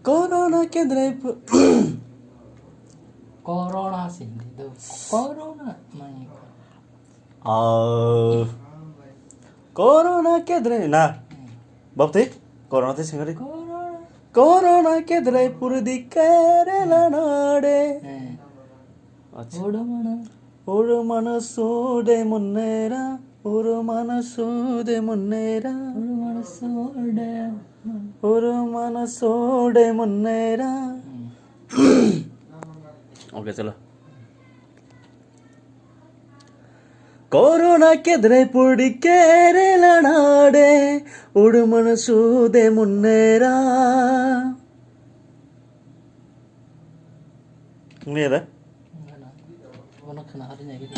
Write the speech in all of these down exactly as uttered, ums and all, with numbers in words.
Corona kedrai pu- Corona sindi do. Corona mai. Ah. Corona kedrai na. Bapti? Corona te singari. Corona. Corona kedrai purdi Kerala nade. Eh. Acha. Udu mana. Uru mana sude munera, uru mana sude munera. Uru mana sude. Uru mana sude munera. Hmm. Okay, chalo. Corona kedrai purdi Kerala nade, uru mana sude munera. Nge da? Bono khna hari nai gidi.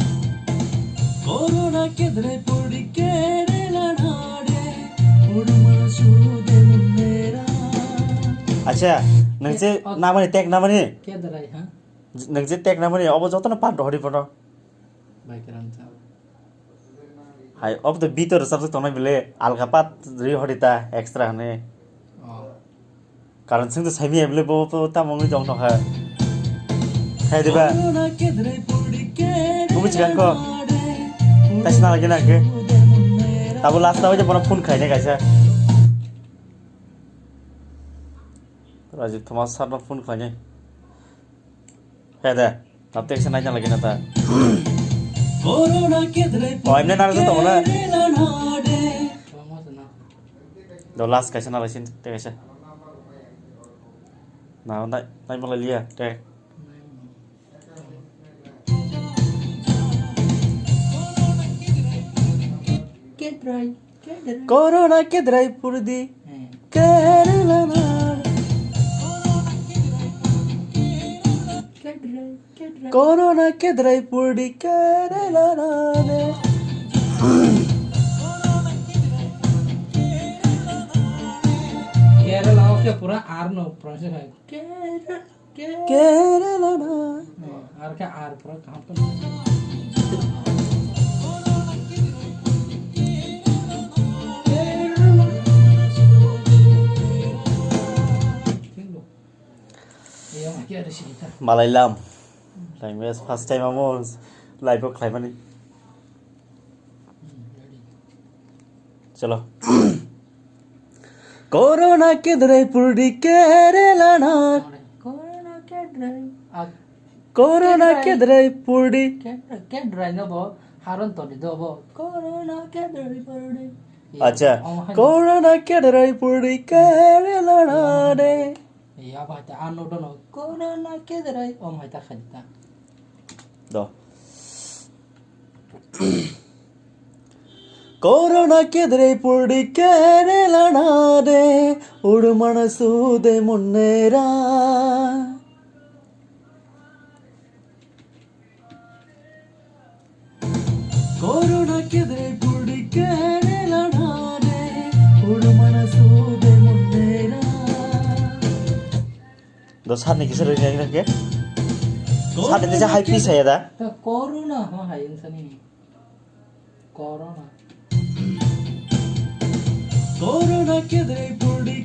Corona kedrai purdi Kerala nade, uru mana sude munera. Acha, nang je namani, tek namani? Kedrai, ha? Nang je tek namani, obo jotono pan rohori bono. Bai kerang chao. Hai, ob the beat or subject tongnai bile, alga pat ri horita extra hane. Oh. Karon sing to saimi bile bo, bo tamo ngui tong tong ha. Khai diba? Bo buji kan ko? Tais na lagi na ke? Tabo last na hoje bono phone khai ne kaisa. Rajib Thomas sir no phone khai ne. He de, tap tek se naina lagi na ta. Corona kedrai. Oh, emne nang to na. Do last kaisa na lagi sin, tek kaisa. Na, nai, nai mala liya, tek. Kedrai. Corona kedrai purdi. Hmm. Kerala na. Kedrai, kedrai. Corona kedrai purdi Kerala na de. Kerala o khe pura R no pronunciation khai. Kerala. Kerala na. Hmm, ar khe ar pura kaham to. Malailam. Language first time amo live o khlaimani. Chalo. Corona kedrai purdi Kerala na. Corona kedrai. Ah, Corona kedrai. Kedrai purdi. Kedrai, kedrai no bo. Haron toni do bo. Corona kedrai purdi. Acha. Oh, hai. Corona kedrai purdi Kerala na de. Ya, bai ta ano dono. Corona kedrai. Om hai ta khai ta. Do. Corona kedrai purdi Kerala na de, uru mana sude munera. Corona kedrai purdi Kerala na de, uru mana sude munera. Do sani kisa roi nang ke? Sani tesa hai pisa ya da? Ta corona ho hai insani. Corona. Corona kedrai purdi